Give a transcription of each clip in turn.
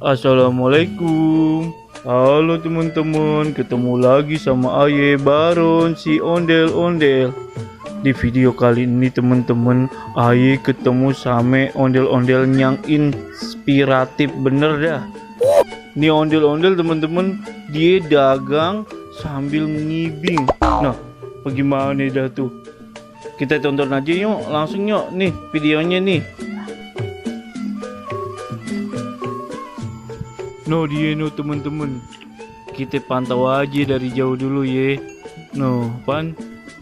Assalamualaikum. Halo teman-teman, ketemu lagi sama Aye Baron si ondel-ondel. Di video kali ini teman-teman, Aye ketemu sama ondel-ondel yang inspiratif bener dah. Ini ondel-ondel teman-teman, dia dagang sambil ngibing. Nah, bagaimana dah tuh? Kita tonton aja yuk, langsung yuk nih videonya nih. No dia no teman-teman, kita pantau aja dari jauh dulu ya. No pan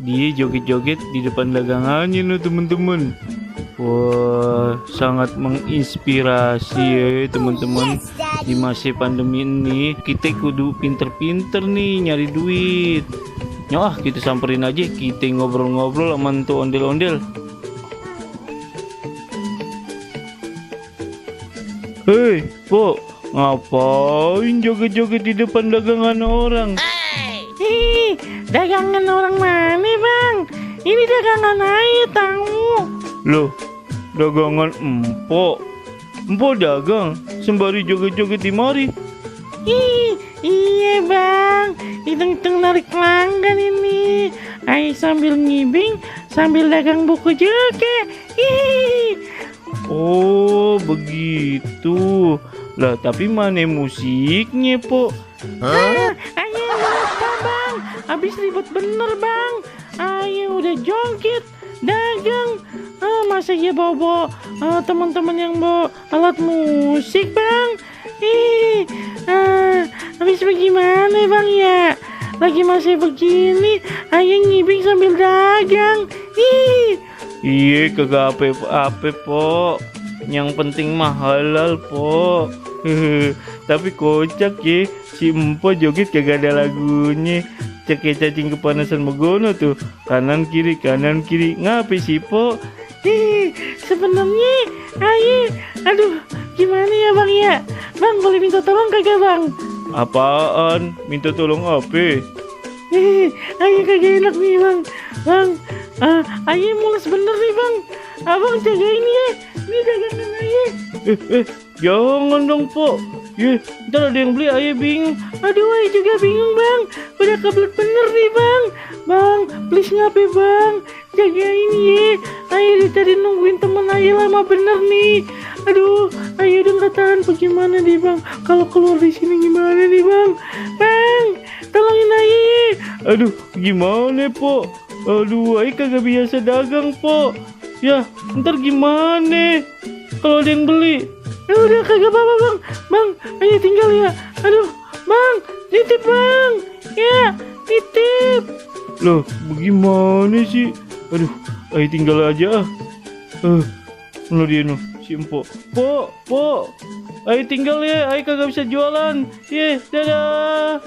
dia joget-joget di depan dagangannya no teman-teman. Wah, sangat menginspirasi ya teman-teman. Di masa pandemi ini kita kudu pinter-pinter nih nyari duit. Nyoh, kita samperin aja, kita ngobrol-ngobrol sama tuh ondel-ondel. Hei, Po, ngapain joget-joget di depan dagangan orang? Ih, dagangan orang mana bang? Ini dagangan aja tahu. Loh, dagangan empok. Empok dagang sembari joget-joget di mari. Iya bang, hitung-hitung narik pelanggan ini. Ayo sambil ngibing, sambil dagang buku juga. Oh, begitu. Lah, tapi mana musiknya, Po? Ayo lupa bang, habis ribet bener bang. Ayo udah joget, dagang. Masa ya bawa teman-teman yang bawa alat musik bang? Habis bagaimana bang ya? Lagi masih begini, ayo ngibing sambil dagang. Iya, kagak apa-apa, Po. Yang penting mah halal, Po. Tapi kocak ya, si Empo joget kagak ada lagunya. Cek cacing kepanasan megono tuh, kanan kiri ngapain sih, Po? Sebenarnya aduh gimana ya bang ya? Bang boleh minta tolong kagak bang? Apaan? Minta tolong apa? Ayo kagak enak nih bang. Bang, ayo mules bener nih bang. Abang jagain ya, ini dagangan ayo. Jangan dong, Po. Ntar ada yang beli, Ayo bingung. Aduh, ayo juga bingung bang. Udah kebelet bener nih bang. Bang, please ngapain bang? Jagain ya. Ayo tadi nungguin temen ayo lama bener nih. Aduh, ayo udah nggak tahan. Bagaimana nih bang? Kalau keluar di sini gimana nih bang? Bang, tolongin ayo. Aduh, gimana, Po? Aduh, Ayo kagak biasa dagang, Po. Ya, ntar gimana kalau ada yang beli? Udah kagak apa-apa bang. Bang, ayo tinggal ya. Aduh, bang, titip bang. Ya, titip. Loh, bagaimana sih? Aduh, Ayo tinggal aja. Lo dia no, si Empo. Po, Ayo tinggal ya. Ayo kagak bisa jualan. Dadah.